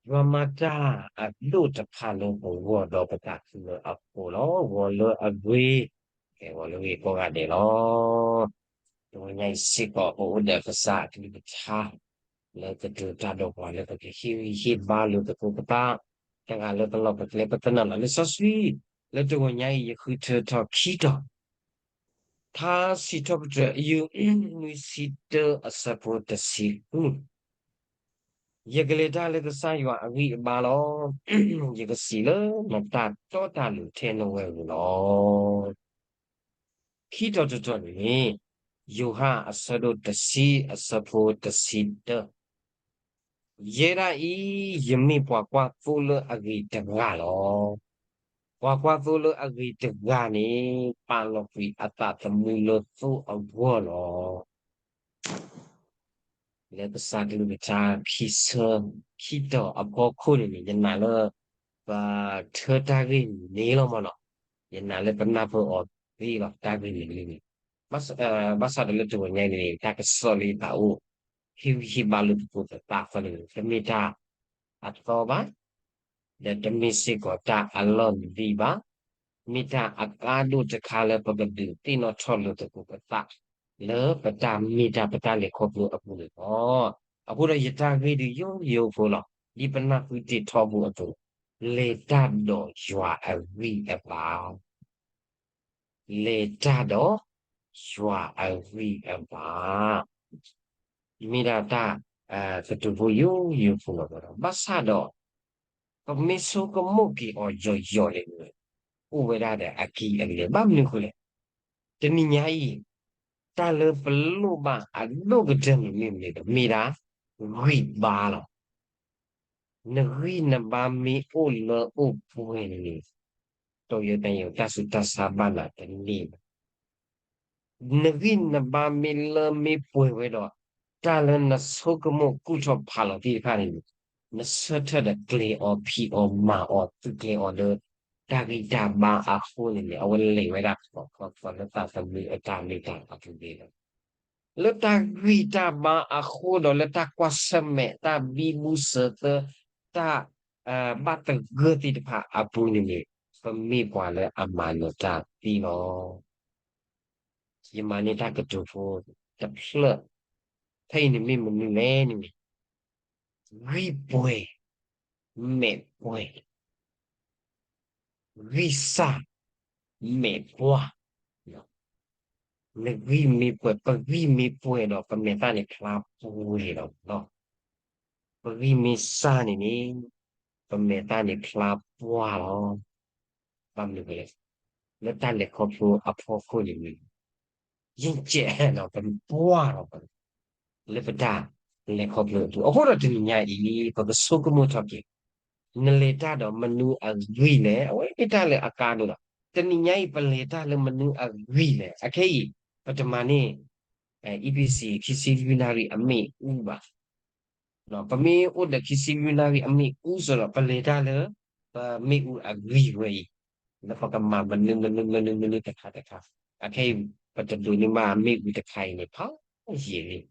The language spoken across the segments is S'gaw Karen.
ယွၤမၤတၢ်အဒိၣ်တဖၣ်လၢပဂီၢ်ဒီးပသးခုလၢအဃိလီၤ. ဂီၤလၢအဂ့ၤ, ဂီၤလၢအဂ့ၤကိးဂၤဒဲးလီၤ. တဂီၤညါအံၤစ့ၢ်ကီး ပအိၣ်ဒီးကစၢ်အကလုၢ်ကထါ လၢကတိၤတၢ်ဒီးပှၤလၢပကဟ့ၣ်ဂံၢ်ဟ့ၣ်ဘါလိာ်သကိးပသး, တဂၤလၢပလီၢ်ပကျဲ ပတနာ်လီၤလံာ်စီဆှံ, လၢတဂီၤညါအံၤ ယဃုထၢထီၣ်ခံတီၤ ထါစံးထီၣ်ပတြၢၤ အယူၢ် နွံဆံတၢ အဆၢဖိတဆံဃု, ယကလဲၤတၢ်လၢကစၢ်ယွၤအဂံၢ်အဘါလီၤ. ယကစံးလၢနတၢ်တီတၢ်လိၤထဲနဝဲၢ်ဧိၤလီၤ. ခံတီၤတတီၤန့ၣ်, ယိၤဟၣ်အဆၢဒိၣ်တဆံ အဆၢဖိတဆံတၢ, ယဲဒၣ်အံၤ ယမ့ၢ်ပှၤကွၢ်သိလၢအဂ့ၤတဂၤလီၤ. ပှၤကွၢ်သိလၢအဂ့ၤတဂၤန့ၣ် ပာ်လီၤကွံာ်အသးသမူလၢသိအဂီၢ်လီၤ. လၢကစၢ်ကလုၢ်ကထါခံဆၢ ခံတီၤအဖီခိၣ်န့ၣ်န့ၣ် ယနာ်လၢ ပထၢတၢ်ဂ့ၢ်န့ၣ်န့ၣ်လီၤမနီၤ, ယနာ်လၢပနၢ်ပၢၢ်အီၤသ့လီၤ တၢ်ဂ့ၢ်န့ၣ်န့ၣ်, ဘၣ်ဆၣ်ဒီးလၢတဂီၤညါအံၤန့ၣ် တၢ်ကစီၣ်လၢယသးအိၣ် ဟ့ၣ်ဂံၢ်ဟ့ၣ်ဘါလိာ်သကိးပသးအဃိန့ၣ် တမ့ၢ်တၢ်အသီဘၣ်, ဒီးတမ့ၢ်စ့ၢ်ကီးတၢ်အလီၢ်လံၤဘၣ်, မ့ၢ်တၢ်အကါဒိၣ်တခါလၢပကဒုးသ့ၣ်နီၣ်ထီၣ်လိာ်သကိးပသး လၢပတၢ်မ့ၢ်တၢ်ပတၢ်လဲၤခီဖျိအပူၤန့ၣ်လီၤ. အဃိဒီးယတၢ်ဂ့ၢ်ဒုးယိယိဖိလီၤ. ဒ်ပနၢ်ဟူတ့ၢ်ထီဘိအသိး, လဲၤတၢ်ဒီးယွၤအဂံၢ်အဘါ လဲၤတၢ်ဒီးယွၤအဂံၢ်အဘါ, မ့ၢ်ဒၣ်တၢ်ကတိၤဖိယိယိဖိလီၤ. ဘၣ်ဆၣ်ဒီး ပမ့ၢ်ဆိကမိၣ်က့ၤအီၤယိာ်ယိာ်န့ၣ် အိၣ်ဝဲဒၣ်ဒီးအကံၢ်အလဲၢ် ဘၣ်မနုၤအဃိလဲၣ်. တနံၤညါအံၤ တၢ်လၢပလိၣ်ဘၣ်အဒိၣ်ကတၢၢ်န့ၣ်မ့ၢ်မနုၤလဲၣ်, မ့ၢ်ဒၣ်ဂံၢ်ဘါလီၤ. နဂံၢ်နဘါမ့ၢ်အိၣ်လၢအိၣ်ပှဲၤန့ၣ်, တၢ်ယိတၢ်စူၤတၢ်ဆါဘၣ်နၤတန့ၢ်ဘၣ်. နဂံၢ်နဘါမ့ၢ်လၢမ့ၢ်ပှဲၤဝဲဒီး တၢ်လၢနဆိကမိၣ်ကူၣ်ထီၣ်ဖးလီၤသ့ၣ်တဖၣ်န့ၣ်န့ၣ်, နဆၢထၢၣ်ဒီးကျဲၤအီၤဖံးအီၤမၤအီၤသုးကျဲၤအီၤလၢ တၢ်ဂံၢ်တၢ်ဘါအဃိန့ၣ်န့ၣ် အဝဲလဲၤဝဲဒၣ် လၢသးသမူအတၢ်မ့ၢ်တၢ်တီအပူၤန့ၣ်လီၤ. လၢတၢ်ဂံၢ်တၢ်ဘါအဃိဒီးလၢတၢ်ကွၢ်ဆၢၣ်မဲာ် တၢ်ဘံဘူစၢၤသၢ, တၢ်ဘၣ်သဂၢၢ်သ့ၣ်တဖၣ်အပူၤန့ၣ်န့ၣ်, ပမ့ၢ်ပှၤလၢအမၤနၢၤတၢ်သ့လီၤ. ယမၤန့ၢ်တၢ်ကတိၤဖိတဖျၢၣ်, ဖဲအံၤန့ၣ်မ့ၢ်မနုၤလဲၣ်န့ၣ်, ဂံၢ်ပှဲၤ, မဲာ်ပှဲၤ, ဂံၢ်စၢ်, မဲာ်ပှၢ်. နဂံၢ်မ့ၢ်ပှဲၤ, ပဂံၢ်မ့ၢ်ပှဲၤဒီး ပမဲာ်သၣ်န့ၣ်ဖျါပှဲၤလီၤ. ပဂံၢ်မ့ၢ်စၢ်န့ၣ်န့ၣ်, ပမဲာ်သၣ်န့ၣ်ဖျါပှၢ်လီၤ. ဘၣ်မနုၤလဲၣ်, လၢတၢ်လဲၤခီဖျိအဖီခိၣ်န့ၣ်န့ၣ်, ယံၢ်ကဲးဒီး ပပှၢ်လီၤ လၢပတၢ်လဲၤခီဖျိအပူၤ. အဃိဒီးတနံၤညါအံၤ ပကဆိကမိၣ်ထီၣ်က့ၤ, နလဲၤတၢ်ဒီးမနုၤအဂံၢ်လဲၣ်, အဝဲမ့ၢ်တၢ်လၢအကါဒိၣ်လီၤ. တနံၤညါအံၤ ပလဲၤတၢ်လၢမနုၤအဂံၢ်လဲၣ်. အခဲအံၤ ပတမၤန့ၢ် အံၣ်ပံစံ ခံဆံလွံၢ်နၣ်ရံၣ်အမ့ၣ်အူဘၣ်. ပမ့ၢ်အိၣ်ဒီးခံဆံလွံၢ်နၣ်ရံၣ်အမ့ၣ်အူစ့ၢ်ဒီး ပလဲၤတၢ်လၢ ပမ့ၣ်အူအဂံၢ်ဝဲအံၤ, လၢပကမၤမနုၤမနုၤမနုၤမနုၤတခါတခါ, အခဲအံၤ ပတဒိးန့ၢ်ဘၣ်မ့ၣ်အူတခါအံၤန့ၣ် ဖးယံာ်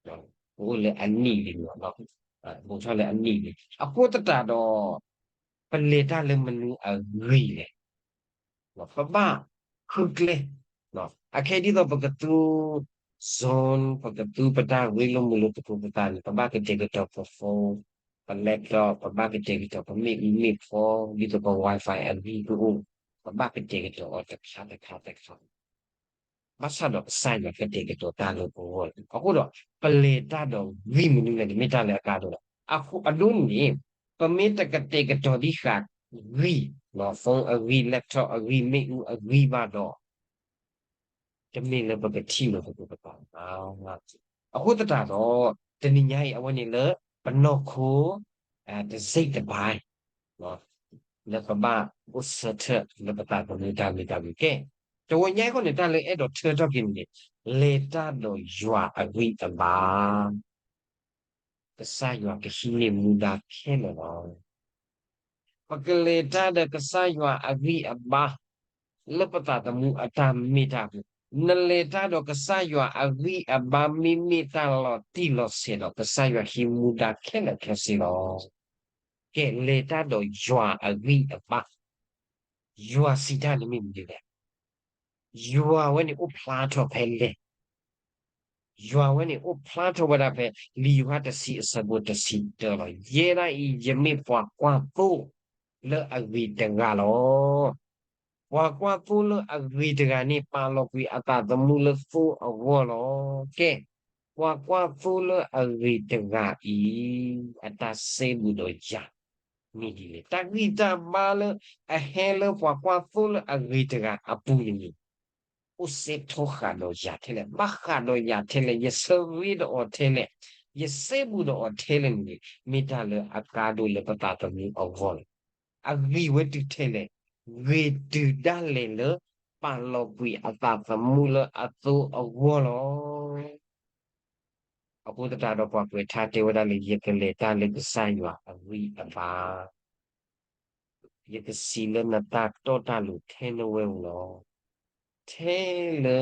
လံ, ပအိၣ်လၢအနံၣ်လံ, ဘူးထီၣ်လၢအနံၣ်လံ. အဃိသတးဒီး ပလဲၤတၢ်လၢမနုၤအဂံၢ်လဲၣ်. ပဘၣ်ဃုကျဲ, အခဲဒ်သိးပကသူ zone, ပကသူပတၢ်ရ့လိာ်မုာ်လိာ်သကိးပသးန့ၣ် ပဘၣ်ကတဲာ်ကတီၤပ phone, ပ laptop, ပဘၣ်ကတဲာ်ကတီၤပမ့ၣ်အူမ့ၣ်ဖီ, ဒ်သိးပ Wi-Fi အဂံၢ်ကအိၣ်, ပဘၣ်ကတဲာ်ကတီၤအီၤတခါတခါတခါ ဘၣ်ဆၣ်ဒီးကစၢ်ယွၤကတဲာ်ကတီၤတၢ်လၢပဂီၢ်လီၤ. အဃိဒီး ပလဲၤတၢ်ဒီးဂံၢ်မနုၤလဲၣ်န့ၣ် မ့ၢ်တၢ်လၢအကါဒိၣ်လီၤ. အဃိအဒိန့ၣ်န့ၣ် ပမ့ၢ်တကတဲာ်ကတီၤဒံးဃာ်ဂံၢ်, phone အဂံၢ်, laptop အဂံၢ်, မ့ၣ်အူအဂံၢ်ဘၣ်ဒီး တမ့ၢ်လၢပကထံၣ်လိာ်သကိးပသးဘၣ်. အဃိသတးဒီး တနံၤညါအံၤ အဝဲန့ၣ်လၢပနီၢ်ခိ တစိတ်တပိုင်း လၢပဘၣ်အိၣ်ဆၢထၢၣ်လၢပသးသမူတၢ်မ့ၢ်တၢ်ဂ့ၤကဲ, တဝီညါအံၤဃီန့ၣ် တၢ်လၢအဲၣ်ဒိးထၢထီၣ်က့ၤန့ၣ် လဲၤတၢ်ဒီးယွၤအဂံၢ်အဘါ ကစၢ်ယွၤကဟံးန့ၢ်မူဒါခဲလၢာ်လီၤ. ပကလဲၤတၢ်ဒီးကစၢ်ယွၤအဂံၢ်အဘါ လၢပသးသမူအတၢ်မ့ၢ်တၢ်ဂ့ၤ, နလဲၤတၢ်ဒီးကစၢ်ယွၤအဂံၢ်အဘါ မ့မ့ၢ်တၢ်လီၤတံၢ်လီၤဆဲးဒီး ကစၢ်ယွၤဟံးမူဒါခဲလၢာ်ခဲဆ့လီၤ. ကဲ လဲၤတၢ်ဒီးယွၤအဂံၢ်အဘါ, ယွၤစံးတၢ်န့ၣ်မ့ၢ်မနုၤလဲၣ်. ယွၤဝဲန့ၣ်အိၣ်ဖျါထီၣ်ဖဲလဲၣ်. ယွၤဝဲန့ၣ်အိၣ်ဖျါထီၣ်ဝဲဒၣ်ဖဲ လံာ်ယိၤဟၣ်တဆံအဆၢဖိတဆံတၢလီၤ. ယဲဒၣ်အံၤ ယမ့ၢ်ပှၤကွၢ်သိလၢအဂ့ၤတဂၤလီၤ. ပှၤကွၢ်သိလၢအဂ့ၤတဂၤန့ၣ် ပာ်လီၤကွံာ်အသးသမူလၢသိအဂီၢ်လီၤ. ကဲ, ပှၤကွၢ်သိလၢအဂ့ၤတဂၤအံၤ အတၢ်စဲဘူးဒီးယၤမ့ၢ်ဒ်လဲၣ်. တၢ်ဂံၢ်တၢ်ဘါလၢအဟဲလၢပှၤကွၢ်သိလၢအဂ့ၤတဂၤအပူၤန့ၣ် အိၣ်စဲထီၣ်ဃာ်ဒီးယၤထဲလဲၣ်, ဘၣ်ဃးဒီးယၤထဲလဲၣ်, ယဆၢဂ့ၤဒီးအီၤထဲလဲၣ်, ယစဲဘူးဒီးအီၤထဲလဲၣ်န့ၣ် မ့ၢ်တၢ်လၢအကါဒိၣ်လၢပသးသမူအဂီၢ်လီၤ. အဂ့ၤဝဲတုၤထဲလဲၣ်, ဂ့ၤတုၤဒၣ်လဲာ်လၢ ပာ်လီၤကွံာ်အသးသမူလၢအသိအဂီၢ်လီၤ. အဃိသတးဒီးပှၤကွဲးထါတဲဝဲဒၣ်လၢ ယကလဲၤတၢ်လၢကစၢ်ယွၤအဂံၢ်အဘါ, ယကစံးလၢနတၢ်တီတၢ်လိၤထဲနဝဲပူၤလီၤ. ထဲလၢ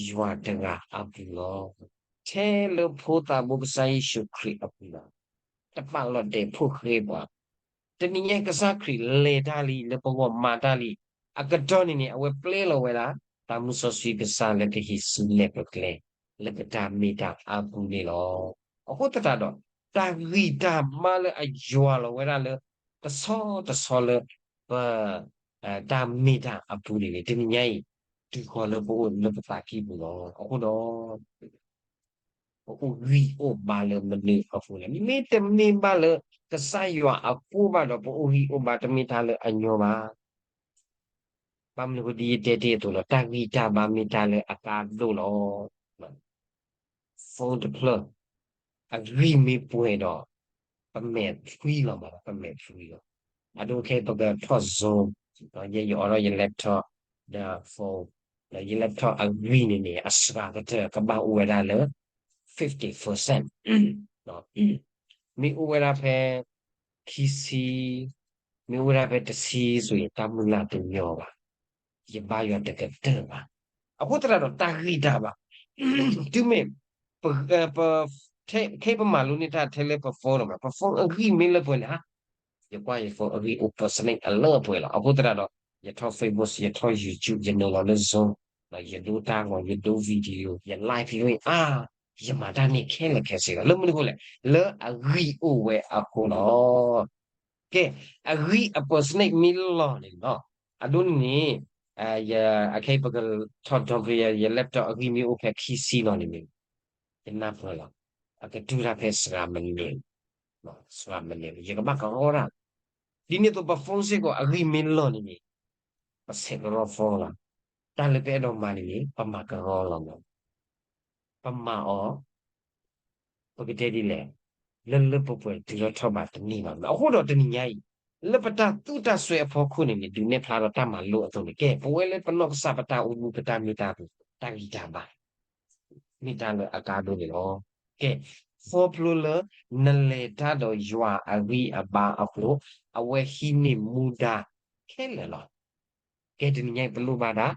ယွၤတဂၤအပူၤလီၤ. ထဲလၢဖိသးဘိကစၢ်ယ့ၣ်ၡူးခရံာ်အပူၤလီၤ. တပာ်လီၤတဲာ်ဖိၣ်ဃဲပှၤ တနံၤညါကစၢ်ခရံာ်လဲၤတၢ်လံ လၢပဂီၢ်မၤတၢ်လံ, အကတီၢ်န့ၣ်န့ၣ် အဝဲပျဲလီၤဝဲဒၣ် တၢ်မုၢ်စီဆှံကစၢ်လၢကဟံးစုနဲၣ်ပကျဲ လၢပတၢ်မ့ၢ်တၢ်အပူၤန့ၣ်လီၤ. အဃိသတးဒီး တၢ်ဂံၢ်တၢ်ဘါလၢအယွၤလီၤဝဲဒၣ်လၢ တဆီတဆီလၢ ပ တၢ်မ့ၢ်တၢ်အပူၤန့ၣ်န့ၣ် တနံၤညါအံၤ တုၤဃီၤလၢပအိၣ်လၢပသးကံၢ်ပူၤလီၤ. အဃိဒီး ပအိၣ်ဂံၢ်အိၣ်ဘါလၢမနုၤအဃိလဲၣ်. မ့တမ့ၢ်ဘၣ်လၢကစၢ်ယွၤအဃိဘၣ်ဒီး ပအိၣ်ဂံၢ်အိၣ်ဘါတမ့ၢ်တၢ်လၢအညီဘၣ်. ဘၣ်မနုၤအဃိဒ်ယတဲတ့ၢ်အသိးလီၤ, တၢ်ဂံၢ်တၢ်ဘါမ့ၢ်တၢ်လၢအကါဒိၣ်လီၤ. phone တဖျၢၣ် အဂံၢ်မ့ၢ်ပှဲၤဒီး ပမဲာ်ဖှံလီၤမး, ပမဲာ်ဖှံလီၤ. အဒိခဲအံၤပကထီၣ် Zoom, ယဲယအိးထီၣ်ယ laptop ဒီး phone, ဒီးယ laptop အဂံၢ်န့ၣ်န့ၣ် အစှၤကတၢၢ်ကဘၣ်အိၣ်ဝဲဒၣ်လၢ fifty percent မ့ၢ်အိၣ်ဝဲဒၣ်ဖဲ ခံဆံ, မ့ၢ်အိၣ်ဝဲဒၣ်ဖဲတဆံ ဆိုရင် တၢ်မုၢ်လၢ်တညီဘၣ်. ယဘါယွၤတကတၢၢ်ဘၣ်. အဃိသတးဒီးတၢ်ဂံၢ်တၢ်ဘါ, တုၤမ့ၢ် ပ ပ ထဲ ခဲအံၤပမၤလိန့ၢ်တၢ်ထဲလၢပ phone လီၤမး, ပ phone အဂံၢ်မ့ၢ်လၢပှဲၤန့ၣ် ဟါ, ယကွၢ်ယ phone အဂံၢ်အိၣ် percentage အလၢအပှဲၤလီၤ. အဃိသတးဒီး ယထီၣ် Facebook, ယထီၣ် YouTube, ယနုာ်လီၤလၢ Zoom, ဒီးယဒိတၢ်ဂီၤ, ယဒိ video, ယ live ယဝဲအါ, ယမၤတၢ်န့ၣ်ခဲလၢာ်ခဲဆ့လီၤ. လၢမနုၤအဃိလဲၣ်, လၢအဂံၢ်အိၣ်ဝဲအဃိလီၤ. ကဲ, အဂံၢ်အ percentage မ့ၢ်လီၤန့ၣ်လီၤ, အဒိန့ၣ်န့ၣ် ယ အခဲအံၤပကထီၣ် downgrade ယ laptop အဂံၢ်မ့ၢ်အိၣ်ဖဲခံဆံလီၤန့ၣ်န့ၣ်, ယနၢ်ပၢၢ်လီၤ, အကတုၤတၢ်ဖဲစှၤမနုၤ, စှၤမနုၤ, ယကဘၣ်ကရီတၢ်. ဒ်န့ၣ်အသိး ပ phone စ့ၢ်ကီး အဂံၢ်မ့ၢ်လီၤန့ၣ်န့ၣ်, ပဆဲးကရီ phone လီၤ. တၢ်လၢပအဲၣ်ဒိးမၤန့ၣ်န့ၣ် ပမၤကရီလီၤမး. ပမၤအီၤ ပကတဲဒ်လဲၣ်, လၢလၢပှဲၤပှဲၤတုၤထီၣ်ထီၣ်ဘးတန့ၢ်ဘၣ်. အဃိဒီးတနံၤညါအံၤ လၢပတၢ်သူၣ်တၢ်စွဲအဖီခိၣ်န့ၣ်န့ၣ် ဒုးနဲၣ်ဖျါဒီးတၢ်မၤလိအသိးန့ၣ် ကဲ ပဝဲလၢပနီၢ်ကစၢ်ပတၢ်အိၣ်မူပတၢ်မ့ၢ်တၢ်တီ တၢ်ဂံၢ်တၢ်ဘါ မ့ၢ်တၢ်လၢအကါဒိၣ်န့ၣ်လီၤ. ကဲ, ခီဖျိလၢနလဲၤတၢ်ဒီးယွၤအဂံၢ်အဘါအဃိ အဝဲဟံးန့ၢ်မူဒါခဲလၢာ်လီၤ. ကဲတနံၤညါအံၤ ပလိၣ်ဘၣ်ဒၣ်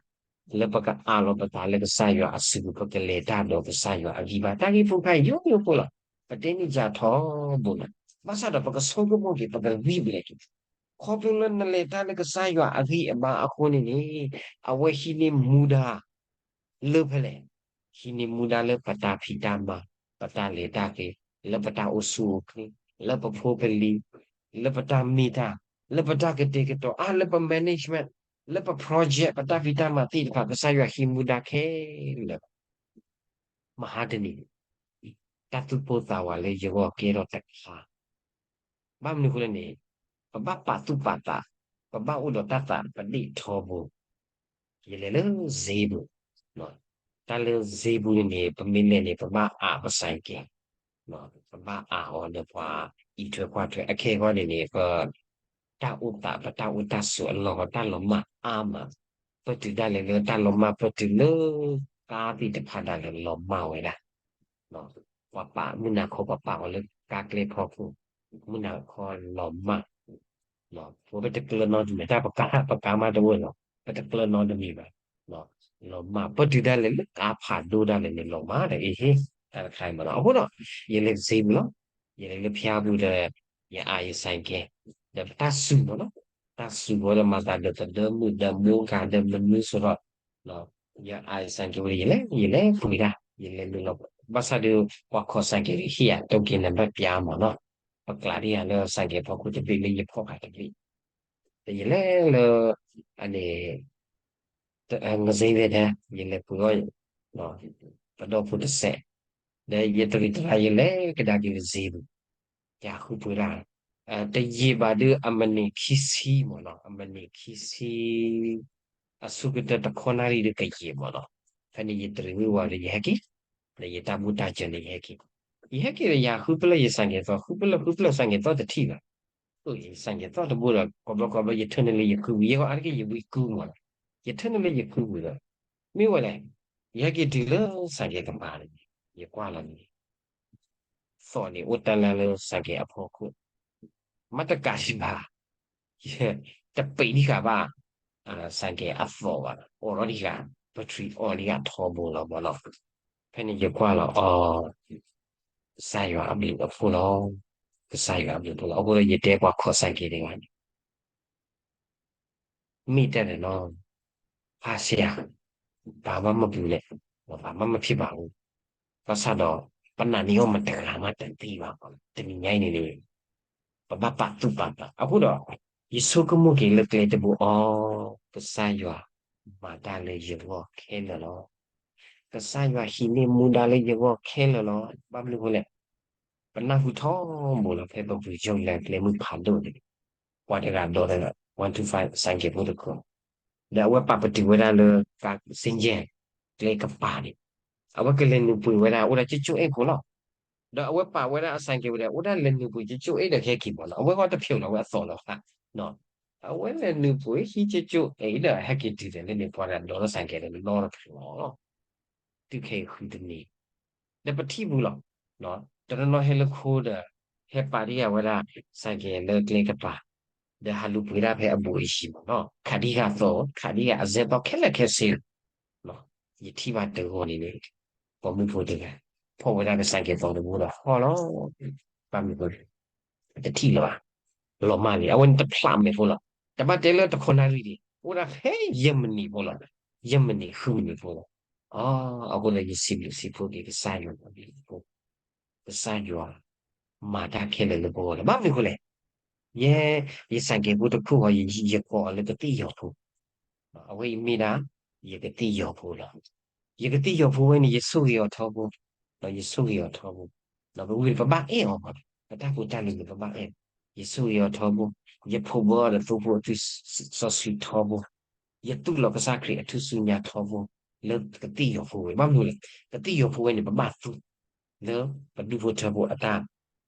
လၢပကအးလီၤပသးလၢကစၢ်ယွၤအစုပူၤ ပကလဲၤတၢ်ဒီးကစၢ်ယွၤအဂံၢ်ဘါ တၢ်ဂ့ၢ်ဖိခါယိယိဖိလီၤ. ပတဲန့ၢ်ယၤထီဘိလီၤ. ဘၣ်ဆၣ်ဒီးပကဆိကမိၣ်က့ၤ ပကဂံၢ်ဘျဲၣ်က့ၤ, ခီဖျိလၢနလဲၤတၢ်လၢကစၢ်ယွၤအဂံၢ်အဘါအဃိန့ၣ်န့ၣ် အဝဲဟံးန့ၢ်မူဒါ လၢဖဲလဲၣ်, ဟံးန့ၢ်မူဒါလၢပတၢ်ဖံးတၢ်မၤ, ပတၢ်လဲၤတၢ်က့ၤ, လၢပတၢ်အိၣ်ဆူၣ်အိၣ်ချ့, လၢပဖိပလံၤ, လၢပတၢ်မ့ၢ်တၢ်, လၢပတၢ်ကတဲာ်ကတီၤအါ, လၢပ management, လၢပ project, ပတၢ်ဖံးတၢ်မၤသ့ၣ်တဖၣ် ကစၢ်ယွၤဟံးမူဒါခဲလၢာ်. မဟါတနံၤ တၢ်သူၣ်ပိၢ်သးဝးလၢယဂီၢ်ကဲထီၣ်တခါ ဘၣ်မနုၤအဃိလဲၣ်န့ၣ်, ပဘၣ်ပာ်သူၣ်ပာ်သး, ပဘၣ်အိၣ်ဒီးတၢ်သးပဒ့ၣ်ထီဘိ. ယလဲၤလၢ Cebu, တၢ်လၢ Cebu န့ၣ်န့ၣ် ပမ့ၢ်လဲၤန့ၣ် ပဘၣ်အးပစၢ်ကဲ, ပဘၣ်အးအီၤဒီးပှၤအံးထွဲကွၢ်ထွဲ အခဲအံၤန့ၣ်န့ၣ် ပ တၢ်အိၣ်သး ပတၢ်အိၣ်တၢ်ဆိးအလီၢ် တၢ်လီၤမၢ်အါမး, ပတုၤဒၣ်လဲာ်လၢတၢ်လီၤမၢ် ပတုၤလၢ ကါသ့ၣ်တဖၣ်ဒၣ်လဲာ်လီၤမၢ်ဝဲဒၣ် ပှၤပာ်မုၢ်နၤခီ ပှၤပာ်အီၤလၢကါကျဲဖီခိၣ်, မုၢ်နၤခီလီၤမၢ်, ပတကျၢၤနီတမံၤ တၢ်ပကါ ပကါမးတအိၣ်လီၤ ပတကျၢၤနီတမံၤဘၣ်, လီၤမၢ် ပတုၤဒၣ်လဲာ်လၢကါဖးဒိၣ်ဒၣ်လဲာ်န့ၣ် လီၤမၢ်ဒီးအ့ဟ့ တၢ်တခါအံၤမးနီၤ. အဃိဒီး ယလဲၤ Cebu လီၤ, ယလဲၤလၢဖၠါပူၤဒီး ယအးယစၣ်ကဲ, ဒီးပတၢ်စူၤမ့ၢ်နီၤ, တၢ်စူၤဝဲဒီးမၤသးဒီးသဒၢမုၣ်ဒီးမိၢ်ဂၤဒီးမနုၤစ့ၢ်ကီး, ယအးယစၣ်ကဲဝဲဒီး ယလဲၤ ယလဲၤပှ့ၤဒၣ် ယလဲၤနုာ်လီၤ, ဘၣ်ဆၣ်ဒီး ပှၤခိးစၣ်ကဲဒီးဟ့ၣ်ယၤ တိက့ၤနဘၣ်ပျါမ့ၢ်နီၤ, ပကျးဒံးယၤလၢစၣ်ကဲဖီခိၣ်တဘ့ၣ်လၢယဖီၣ်ဃာ်တဘ့ၣ်, ဒီးယလဲၤလၢ အန့ၣ် ငစ့ဝဲဒၣ် ယလဲၤပှ့ၤအီၣ် ပဒီဖိတစဲး, ဒီးယတရံးတရါယလဲၤကဒါက့ၤကစ့ပူၤ, ယဃုပှ့ၤဒၣ်, တယံာ်ဘၣ်ဒီးအမံးနံးခံဆံမ့ၢ်နီၤ, အမံးနံးခံဆံ အဆိကတၢၢ်တခီနၣ်ရံၣ်ဒီးကယံာ်မ့ၢ်နီၤ, ဖဲန့ၣ်ယတရံးဝံၤဝံၤဒီး ယဟဲက့ၤ, ဒီးယတၢ်ဘူၣ်တၢ်စၢၤန့ၣ်ယဟဲက့ၤ, ယဟဲက့ၤဒီးယဃုဖျၢၣ်ယစၣ်ကဲသီ ဃုဖျၢၣ်ဃုဖျၢၣ်စၣ်ကဲသီတထံၣ်ဘၣ်, ယစၣ်ကဲသီတဘိဒီး ကိးဘျီကိးဘျီယထၢနုာ်လၢယကုပူၤ ယဂီၢ်အါတက့ၢ်ယဝံကုမ့ၢ်နီၤ, ယထၢနုာ်လၢယကုပူၤဒီး မ့ၢ်ဝဲလဲၣ်, ယဟဲက့ၤတုၤလၢစၣ်ကဲကပၤန့ၣ်, ယကွၢ်လီၤန့ၣ် သီၣ်န့ၣ်အိၣ်တၢ်လၢလၢစၣ်ကဲအဖီခိၣ်, မ့ၢ်တကးဒံးဘၣ်, တပံးဒံးဃာ်ဘၣ် စၣ်ကဲအသီၣ်ဘၣ်, အိးထီၣ်ဒံးဃာ် battery အိးဒံးဃာ်ထီဘိလီၤမ့ၢ်နီၤ, ဖဲန့ၣ်ယကွၢ်လီၤအီၤ, ကစၢ်ယွၤအဘျုးအဖှိၣ်လီၤ, ကစၢ်ယွၤအဘျုးအဖှိၣ်လီၤ, အဃိဒီးယတဲပှၤခိးစၣ်ကဲဒံးဘၣ်န့ၣ် မ့ၢ်တဲန့ၣ်နီၤ, ဖါဆံးဧါ, ဘာမှမပူၤလဲၣ်, ဘာမှမဖြစ်ပါဘူး, ဘၣ်ဆၣ်ဒီး ပနာ်န့ၢ်အီၤမတၤတဂၤမးတသ့ဘၣ်, တနံၤညါအံၤန့ၣ်န့ၣ် ပဘၣ်ပာ်သူၣ်ပာ်သး, အဃိဒီး ယဆိကမိၣ်က့ၤလၢကျဲတဘိအီၤ, ကစၢ်ယွၤမၤတၢ်လၢယဂီၢ်ခဲလၢာ်လီၤ. ကစၢ်ယွၤဟံးန့ၢ်မူဒါလၢယဂီၢ်ခဲလၢာ်လီၤ. ဘၣ်မနုၤအဃိလဲၣ်, ပနၢ်ဟူထီဘိလီၤ ဖဲပပှ့ၤကၠိၣ်လၢကျဲမုၢ်ဖးဒိၣ်န့ၣ်, ပှၤတဂၤဒိးလၢ one two five စၣ်ကဲဖိတခိၣ်, ဒီးအဝဲပာ်ပတုာ်ဝဲဒၣ်လၢ ကးစ့ယဲၢ် ကျဲကပၤန့ၣ်, အဝဲကလဲၤနုာ်ပှ့ၤဝဲဒၣ်အိၣ်ဒၣ်ကၠိကၠိၣ်အ့ၣ်ဖိလီၤ. ဒီးအဝဲပာ်ဝဲဒၣ်အစၣ်ကဲဝဲဒၣ် အိၣ်ဒၣ်လဲၤနုာ်ပှ့ၤကၠိကၠိၣ်အ့ၣ်ဒီးဟဲက့ၤမ့ၢ်နီၤ, အဝဲဃီတဖျိးလီၤဝဲအသီၣ်လီၤ, အဝဲလဲၤနုာ်ပှ့ၤဟံးကၠိကၠိၣ်အ့ၣ်ဒီးဟဲက့ၤတုၤဒီးလၢန့ၣ် ပှၤတဂၤဒိးလၢစၣ်ကဲဒီးလီၤတဖျိးလီၤ. တုၤခဲအံၤဃုတနံၤ, ဒီးပထံၣ်ပူၤလီၤ. တနီၤနီၤဟဲလၢခိဒီး ဟဲပာ်ဒံးဃာ်ဝဲဒၣ် စၣ်ကဲလၢကျဲကပၤ, ဒီးဟးလူၤပှ့ၤဒၣ်ဖဲအဘူးအယံၤမ့ၢ်နီၤ, ခးဒံးဃာ်သီၣ် ခးဒံးဃာ်အစဲသီၣ်ခဲလၢာ်ခဲဆ့လီၤ. ယထံၣ်ဘၣ်တဂီၤန့ၣ်န့ၣ်, ပိာ်မုၣ်ဖိတဂၤ ဖီၣ်ဝဲဒၣ်ကစၣ်ကဲသီတဘိဒီးဟီၣ်လီၤ. ဘၣ်မနုၤအဃိလဲၣ်, တထံၣ်လၢၤဘၣ်, လီၤမၢ်လံ, အဝဲန့ၣ်တဖျးမဲာ်ဖိလီၤ. တဘၣ်တဲလၢတခီနၣ်ရံၣ်ဒံး, အိၣ်ဒၣ်ဖဲယဲၢ်မံးနံးဖိလီၤ, ယဲၢ်မံးနံးဃုမံးနံးဖိလီၤ. အဃိဒီး ယစံးဘျုးစံးဖှိၣ်က့ၤကစၢ်ယွၤ, ကစၢ်ယွၤ မၤတၢ်ခဲလၢာ်လၢပဂီၢ်လီၤ. ဘၣ်မနုၤအဃိလဲၣ်, ယဲ ယစၣ်ကဲဖိတခိၣ်ဃီ ယကိးအီၤလၢကသံၣ်ယီၤဖိ, အဝဲအံၤမ့ၢ်ဒၣ် ယကသံၣ်ယီၤဖိလီၤ. ယကသံၣ်ယီၤဖိဝဲန့ၣ် ယဆိၣ်ဂ့ၤအီၤထီဘိ, ယဆိၣ်ဂ့ၤအီၤထီဘိ, ပဝံၤပဘၣ်အဲၣ်အီၤ, ပတၢ်ဖိတၢ်လံၤန့ၣ် ပဘၣ်အဲၣ်, ယဆိၣ်ဂ့ၤအီၤထီဘိ, ယဖှိၣ်ဘၢအီၤဒီးသိဖိအသွံၣ်စီဆှံထီဘိ, ယသူၣ်လီၤကစၢ်ခရံာ်အထူၣ်စုညါထီဘိ, လၢကသံၣ်ယီၤဖိဝဲ, ဘၣ်မနုၤလဲၣ်, ကသံၣ်ယီၤဖိဝဲန့ၣ် ပဘၣ်သူ လၢပဒူၣ်ဖိထၢဖိအတၢ်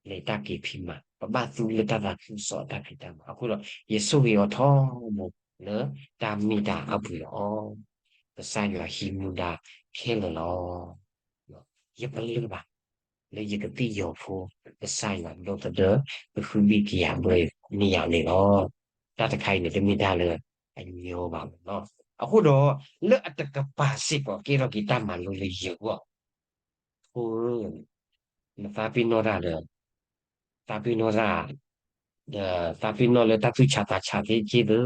လဲၤတၢ်က့ၤဖံးမၤ, ပဘၣ်သူလၢတၢ်သးခုကစီၣ်အတၢ်ဖံးတၢ်မၤ, အဃိဒီး ယဆိၣ်ဂ့ၤအီၤထီဘိ လၢတၢ်မ့ၢ်တၢ်အပှ့ၤလီၤ. ကစၢ်ယွၤဟံးမူဒါခဲလၢာ်လီၤ. ယပလၢၢ်ဘၣ် လၢယကသံၣ်ယီၤဖိ ကစၢ်ယွၤဒီသဒၢ ကဃုဘံၣ်ကယၤဘၢန့ၢ်ယၤန့ၣ်လီၤ. တၢ်တခါအံၤန့ၣ် တမ့ၢ်တၢ်လၢအညီဘၣ်မ့ၢ်နီၤ. အဃိဒီး လၢအတကပၤစ့ၢ်ကီး ကဲထီၣ်က့ၤတၢ်မၤလိလၢယဂီၢ် ဖိဧၢ, နသးပ့ၤနီၣ်တၢ်ဒီး သးပ့ၤနီၣ်တၢ်, ဒီးသးပ့ၤနီၣ်လၢတၢ်သူၣ်ဆးသးဆးသ့က့ၢ်သၢ,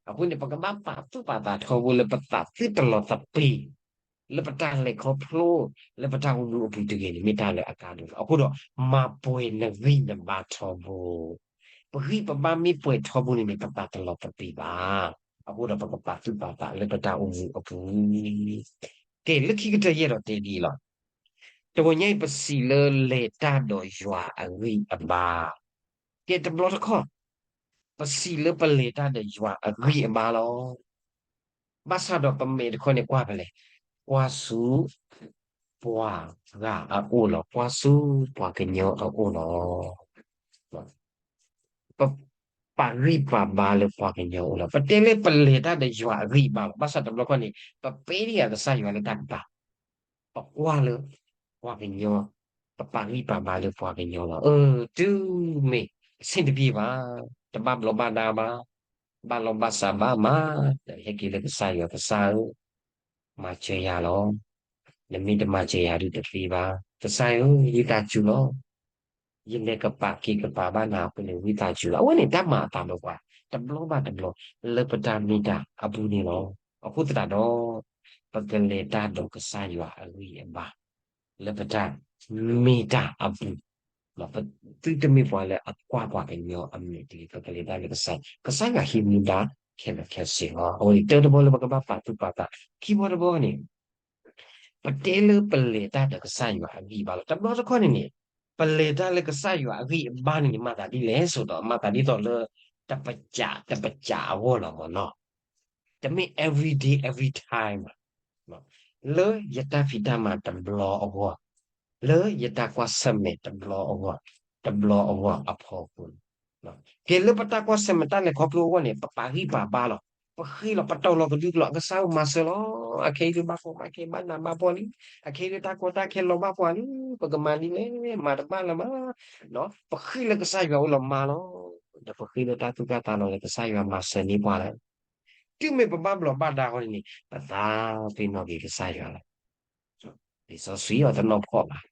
အဃိန့ၣ် ပကဘၣ်ပာ်သူၣ်ပာ်သးထီဘိလၢပသးသုတလီၤသပ့ၤ, လၢပတၢ်လဲၤခီဖျိ, လၢပတၢ်အိၣ်မူအပူၤတဂ့ၤန့ၣ် မ့ၢ်တၢ်လၢအကါဒိၣ်လီၤ. အဃိဒီး မၤပှဲၤနဂံၢ်နဘါထီဘိ, ပဂံၢ်ပဘါမ့ၢ်ပှဲၤထီဘိန့ၣ်န့ၣ် ပသးတလီၤသပ့ၤဘၣ်. အဃိဒီးပကပာ်သူၣ်ပာ်သးလၢပတၢ်အိၣ်မူအပူၤ ကဲ လၢခံကတၢၢ်ယအဲၣ်ဒိးတဲဒ်အံၤလီၤ. တဂီၤညါအံၤ ပစံးလၢလဲၤတၢ်ဒီးယွၤအဂံၢ်အဘါ, ကဲတဘျီတခီၣ် ပစံးလၢပလဲၤတၢ်ဒီးယွၤအဂံၢ်အဘါလီၤ. ဘၣ်ဆၣ်ဒီးပမဲာ်တခီန့ၣ်ကွၢ်ဖဲလဲၣ်, ကွၢ်ဆူပှၤဂၤအအိၣ်လီၤ, ကွၢ်ဆူပှၤကညီအအိၣ်လီၤ. ပပာ်ဂံၢ်ပာ်ဘါလၢပှၤကညီအအိၣ်လီၤ. ပတဲလၢပလဲၤတၢ်ဒီးယွၤအဂံၢ်အဘါလီၤ. ဘၣ်ဆၣ်တဘျီခီန့ၣ် ပပ့ၤဒံးယၤကစၢ်ယွၤလၢတၢ်ကပၤ, ပကွၢ်လၢပှၤကညီ, ပပာ်ဂံၢ်ပာ်ဘါလၢပှၤကညီလီၤ. အၢ တုၤမ့ၢ်အဆင်တပြေဘၣ်, တဘၣ်ဘျီဘၣ်ဒါဘၣ်, ဘၣ်လီၤဘၣ်စးဘၣ်မး, ဒီးဟဲက့ၤလၢကစၢ်ယွၤ, ကစၢ်ဧၢ, မၤစၢၤယၤလီၤ. နမ့ၢ်တမၤစၢၤယၤဒုးတသ့ဘၣ်. ကစၢ်ဧၢ, ယတၢ်စူၤလီၤ. ယလဲၤကပာ်က့ၤကပာ်ဘၣ်နၤအဃိန့ၣ် ဝံသးစူၤလီၤ. အဝဲန့ၣ်တၢ်မၤအသးဒီးပှၤ တဘျီဘၣ်တဘျီ လၢပတၢ်မ့ၢ်တၢ်အပူၤန့ၣ်လီၤ. အဃိသတးဒီး ပကလဲၤတၢ်ဒီးကစၢ်ယွၤအဂံၢ်အဘါ လၢပတၢ်မ့ၢ်တၢ်အပူၤ, သုတမ့ၢ်ပှၤလၢအကွၢ်ပှၤကညီအမဲာ်တဂ့ၤ, ပကလဲၤတၢ်လၢကစၢ်, ကစၢ်ယွၤဟံးမူဒါခဲလၢာ်ခဲဆ့လီၤ. အဝဲန့ၣ်တၢတဘီလၢပကဘၣ်ပာ်သူၣ်ပာ်သး, ခံဘီတဘီန့ၣ် ပတဲလၢပလဲၤတၢ်ဒီးကစၢ်ယွၤအဂံၢ်အဘါလီၤ. တဘျီတခီၣ်န့ၣ်န့ၣ် ပလဲၤတၢ်လၢကစၢ်ယွၤအဂံၢ်အဘါန့ၣ်န့ၣ် မၤသးဒ်လဲၣ်ဆိဒီး မၤသးဒ်သိးလၢ တပစးတပစးအဂီၢ်လီၤမ့ၢ်နီၤ. တမ့ၢ် every day every time ဘၣ်. လၢယတၢ်ဖံးတၢ်မၤတဘျီအဂီၢ်, လၢယတၢ်ကွၢ်ဆၢၣ်မဲာ်တဘျီအဂီၢ်, တဘျီအဂီၢ်အဖီခိၣ်န့ၣ်, ကဲလၢပတၢ်ကွၢ်ဆၢၣ်မဲာ်တၢ်လဲၤခီဖျိအဂီၢ်န့ၣ် ပပာ်ဂံၢ်ပာ်ဘါလီၤ. ပဃ့လီၤ ပတီၢ်လီၤကဒုကလီၤ အကစၢ်ဧၢမၤစၢၤလီၤ. အခဲအံၤဒုးဘၣ်ကီဘၣ်ခဲဘၣ်နးဘၣ်ဖှီၣ်လံ, အခဲအံၤဒုးတၢ်ကီတၢ်ခဲလီၤဘၣ်ပှၤလံ, ပကမၤဒ်လဲၣ် မၤတဘၣ်လၢၤမး, ပဃ့လၢကစၢ်ယွၤအိၣ်လီၤမၤလီၤ. ဒီးပဃ့လၢတၢ်သူၣ်တၢ်သးလီၤလၢကစၢ်ယွၤမၤစၢၤန့ၢ်ပှၤလီၤ. တုၤမ့ၢ်ပဘၣ်ဘျီးဘၣ်ဒါဃီန့ၣ်န့ၣ် ပသးပ့ၤနီၣ်က့ၤကစၢ်ယွၤလီၤ. လံာ်စီဆှံအီၤတနီၣ်ဖီၣ်ဘၣ်.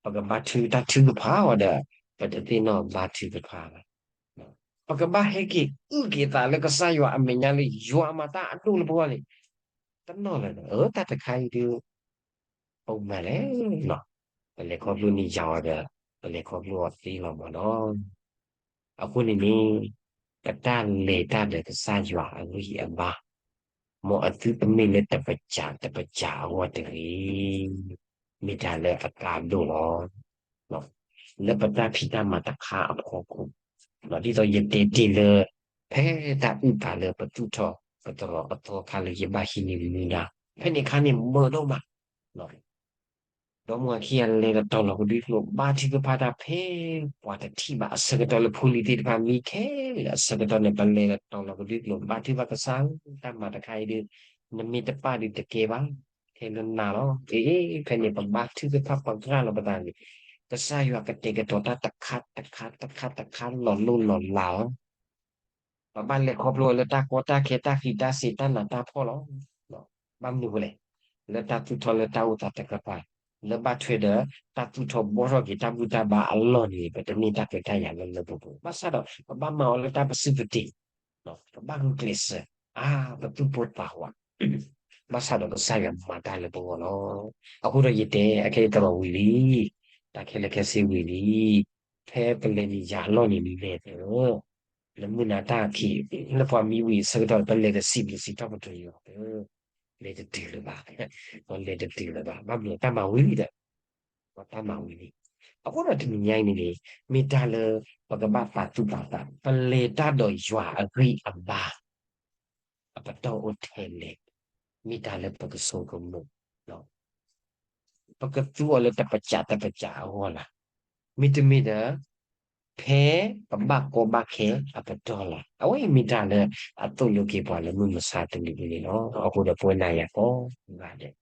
ပကဘါထုးတၢ်ထုကဖၣ်အီၤဒီး ပတသ့ၣ်နီၣ်ဘါထုကဖၣ်ဘၣ်. ပကဘၣ်ဟဲက့ၤအုၣ်က့ၤသးလၢကစၢ်ယွၤအမဲာ်ညါလၢယွၤမၤတၢ်အဒိၣ်လၢပဂီၢ်န့ၣ် တနီၣ်လၢၤဒီး အၢ တၢ်တခါအံၤဒုး အိၣ်မးလဲၣ်. ပလဲၤခီဖျိန့ၢ်ယၤအီၤဒီး ပလဲၤခီဖျိအီၤသ့လီၤမ့ၢ်နီၤ. အဃိန့ၣ်န့ၣ် ပတၢ်လဲၤတၢ်ဒီးကစၢ်ယွၤအဂံၢ်အဘါ မ်အသုတမ့ၢ်လၢတပစးတပစးအဂီၢ်တဂ့ၤ, မ့ၢ်တၢ်လၢအကါဒိၣ်လီၤ. လၢပတၢ်ဖံးတၢ်မၤတခါအဖီခိၣ်, ဒ်သိးယတဲတ့ၢ်လၢ ဖဲတၢ်အုၣ်သးလၢပသူၣ်ထီၣ်ပသရိာ်အသီခါလၢယဘၣ်ဟံးန့ၢ်မူဒါ, ဖဲန့ၣ်အခါန့ၣ်မုာ်ဒိၣ်မး ဒီမါဝၤခံဂၤလဲၤတတီၤလီၤကဒွံကျိၤ ဘါထုကဖၣ်တၢ်ဖဲပှၤတထံၣ်ဘၣ်အဆၢကတီၢ်လၢဖိလံၤသ့ၣ်တဖၣ်မံခဲလၢာ်အဆၢကတီၢ်န့ၣ် ပလဲၤတတီၤလီၤကဒွံကျိၤ ဘါထုကဖၣ်ကစၢ်ဧၢ, တၢ်မၤတခါအံၤဒုး နမ့ၢ်တပာ်ဒုးတကဲဘၣ်, ခဲလၢာ်နၤလီၤ. အ့ ဖဲန့ၣ်ပဘါထုကဖၣ်ပှၤကရၢ်လီၤပသးန့ၣ် ကစၢ်ယွၤကတဲာ်ကတီၤတၢ်တခါတခါတခါတခါလီၤလိၢ်လီၤလးအီၤ ပဘၣ်လဲၤခီဖျိအီၤလၢတၢ်ကီတၢ်ခဲတၢ်ဃံးတၢ်စ့ၤတၢ်နးတၢ်ဖှီၣ်လီၤ. ဘၣ်မနုၤဃိလဲၣ်, လၢတၢ်သူၣ်ထီၣ်လၢတၢ်အိၣ်သးတကပၤ, လၢဘၣ်ထွဲဒီးတၢ်သူၣ်ထီၣ်ဘှီထီၣ်က့ၤတၢ်ဘူၣ်တၢ်ဘါအလီၢ်န့ၣ် ပတန့ၢ်တၢ်ခွဲးတၢ်ယာ်လၢလၢပှဲၤပှဲၤ, ဘၣ်ဆၣ်ဒီး ပဘၣ်မၤအီၤလၢတၢ်ပစုၢ်ပတ့ၤ, ပဘၣ်ဂုာ်ကျဲးစၢး, အါ ပသူၣ်ပိၢ်သးဝး ဘၣ်ဆၣ်ဒီးကစၢ်ယွၤမၤတၢ်လၢပဂီၢ်လီၤ. အဃိဒီးယတဲ အခဲအံၤတရီးဝံၤလံ, တၢ်ခဲလၢာ်ခဲဆ့ဝံၤလံ, ဖဲပလဲၤန့ၢ်ယၤအလီၢ်န့ၣ်လဲၤသၢ, လၢမုၢ်နၤတၢ်ခံး, လၢပှၤမံဝံၤအဆၢကတီၢ် ပလဲၤဒီးစံးဘျုးစံးထီၣ်ပတြၢၤယွၤ, လဲၤတတုၤလၢၤဘၣ်, လဲၤတတုၤလၢၤဘၣ်, ဘၣ်မနုၤတၢ်မၤဝံၤလံဒီး တၢ်မၤဝံၤလံ. အဃိဒီးတနံၤညါအံၤန့ၣ်န့ၣ် မ့ၢ်တၢ်လၢ ပကဘၣ်ပာ်သူၣ်ပာ်သး ပလဲၤတၢ်ဒီးယွၤအဂံၢ်အဘါ အပတီၢ်အိၣ်ထဲလဲၣ်, မ့ၢ်တၢ်လၢပကဆိကမိၣ်, ပကသူအီၤလၢတပစးတပစးအဂီၢ်လၢ်, မ့တမ့ၢ်ဒီး ဖဲပဘၣ်ကီဘၣ်ခဲအပတီၢ်လၢ်, အဝဲအံၤမ့ၢ်တၢ်လၢအသိၣ်လိက့ၤပှၤလၢမုၢ်မဆါတနံၤအံၤန့ၣ်လီၤ. အဃိဒီးပဝဲနၤယၤကိးဂၤဒဲး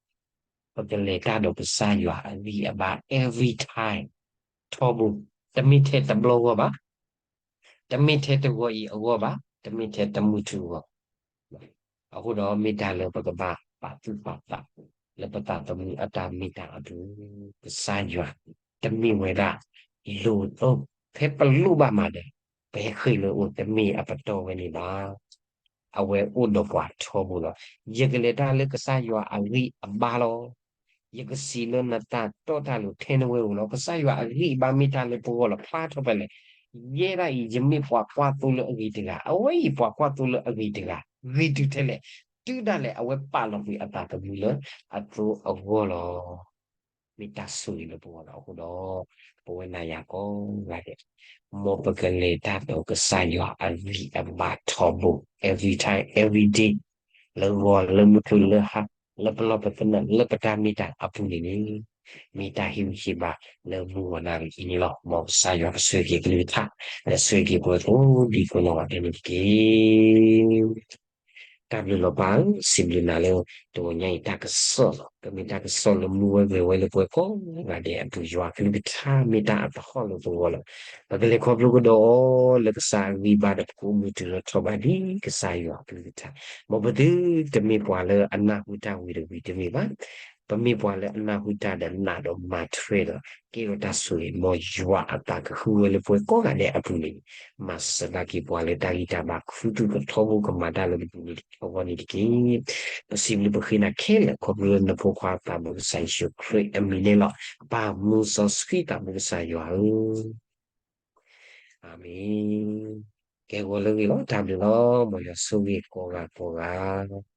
ပကလဲၤတၢ်ဒီးကစၢ်ယွၤအဂံၢ်အဘါ every time ထီဘိ, တမ့ၢ်ထဲတဘျီဂီၢ်ဘၣ်, တမ့ၢ်ထဲတဂီၤအံၤအဂီၢ်ဘၣ်, တမ့ၢ်ထဲတမုၢ်ထူအဂီၢ် အဃိဒီးမ့ၢ်တၢ်လၢပကဘၣ်ပာ်သူၣ်ပာ်သး လၢပသးသမူအတၢ်မ့ၢ်တၢ်အပူၤ, ကစၢ်ယွၤ တမ့ၢ်ဝဲဒၣ် လိၣ်အိၣ် ဖဲပလိၣ်ဘၣ်မးဒီး ပဟဲဃ့ၢ်လၢအအိၣ် တမ့ၢ်အပတီၢ်ဝဲန့ၣ်ဘၣ်. အဝဲအိၣ်ဒီးပှၤထီဘိလီၤ. ယကလဲၤတၢ်လၢကစၢ်ယွၤအဂံၢ်အဘါလီၤ. ယကစံးလၢနတၢ်တီတၢ်လိၤထဲနဝဲဧိၤလီၤ. ကစၢ်ယွၤအဂံၢ်အဘါမ့ၢ်တၢ်လၢပဂီၢ်လီၤ ဖျါထီၣ်ဖဲလဲၣ်. ယဲဒၣ်အံၤ ယမ့ၢ်ပှၤကွၢ်သိလၢအဂ့ၤတဂၤ, အဝဲအံၤပှၤကွၢ်သိလၢအဂ့ၤတဂၤ, ဂ့ၤတုၤထဲလဲၣ်, တုၤဒၣ်လဲာ် အဝဲပာ်လီၤကွံာ်အသးသမူလၢအသိအဂီၢ်လီၤ. မ့ၢ်တၢ်ဆိၣ်ဂ့ၤလၢပဂီၢ်လီၤ. အဃိဒီး ပဝဲနၤယၤကိးဂၤဒဲး, မ်ပကလဲၤတၢ်ဒီးကစၢ်ယွၤအဂံၢ်အဘါထီဘိ every time, every day, လၢဂီၤလၢမုၢ်ထူလၢဟါ, လၢပလီၢ်ပသနၢၣ် လၢပတၢ်မ့ၢ်တၢ်အပူၤန့ၣ်န့ၣ်, မ့ၢ်တၢ်ဟ့ၣ်ဂံၢ်ဟ့ၣ်ဘါလၢမုၢ်ဂီၤနၣ်ရံၣ်အံၤန့ၣ်လီၤ. မ်ကစၢ်ယွၤကဆိၣ်ဂ့ၤက့ၤအကလုၢ်ကထါ, ဒီးဆိၣ်ဂ့ၤက့ၤပှၤကိးဒံကိးနီၢ်ဂၤဒဲးန့ၣ်တက့ၢ်. တၢ်ဘျုးလီၤပၢ်ဧၢ, စံးဘျုးနၤလၢ တဂီၤညါအံၤ တၢ်ကစီၣ်လီၤ. ကမ့ၢ်တၢ်ကစီၣ်လၢမူဝဲဂဲၤဝဲလၢပှၤကိးဂၤဒဲးအပူၤ, ယွၤကလုၢ်ကထါမ့ၢ်တၢ်အသဟီၣ်လၢပဂီၢ်လီၤ. ပကလဲၤခီဖျိကဒီးအီၤလၢကစၢ်အဂံၢ်ဘါဒီး ပကအိၣ်မူတုၤလၢထီၣ်ဘးဒ်ကစၢ်ယွၤအကလုၢ်ကထါ, မ်ပသုတမ့ၢ်ပှၤလၢအနၢ်ဟူတၢ်ဝံၤတဝံၤတမ့ၢ်ဘၣ်. ပမ့ၢ်ပှၤလၢအနၢ်ဟူတၢ်ဒီးနာ်ဒီးမၤထွဲဒီး ကဲထီၣ်တၢ်ဆိၣ်ဂ့ၤ မ်ယွၤအသးကဟုဝဲလၢပှၤကိးဂၤဒဲးအပူၤန့ၣ်, မၤစၢၤဘၣ်က့ၤပှၤလၢတၢ်ဂံၢ်တၢ်ဘါ ခူသူၣ်ကထီဘိ ကမၤတၢ်လၢပပူၤန့ၣ်တက့ၢ် အဂီၢ်န့ၣ်တက့ၢ်. ပစံးဘျုးပဃ့နၤခဲလၢာ် ခီဖျိလၢနဖိခွါသးဘိကစၢ်ယ့ၣ်ၡူးခရံာ်အမံၤန့ၣ်လီၤ. ပၢ်မူစီဆှံသးဘိကစၢ်ယွၤဧၢ, အၤမ့ၣ်. ကဲဂီၤလၢအဂ့ၤလီၤ. တၢ်ဘျုးလီၤ. မ်ယွၤဆိၣ်ဂ့ၤကိးဂၤကိးဂၤ.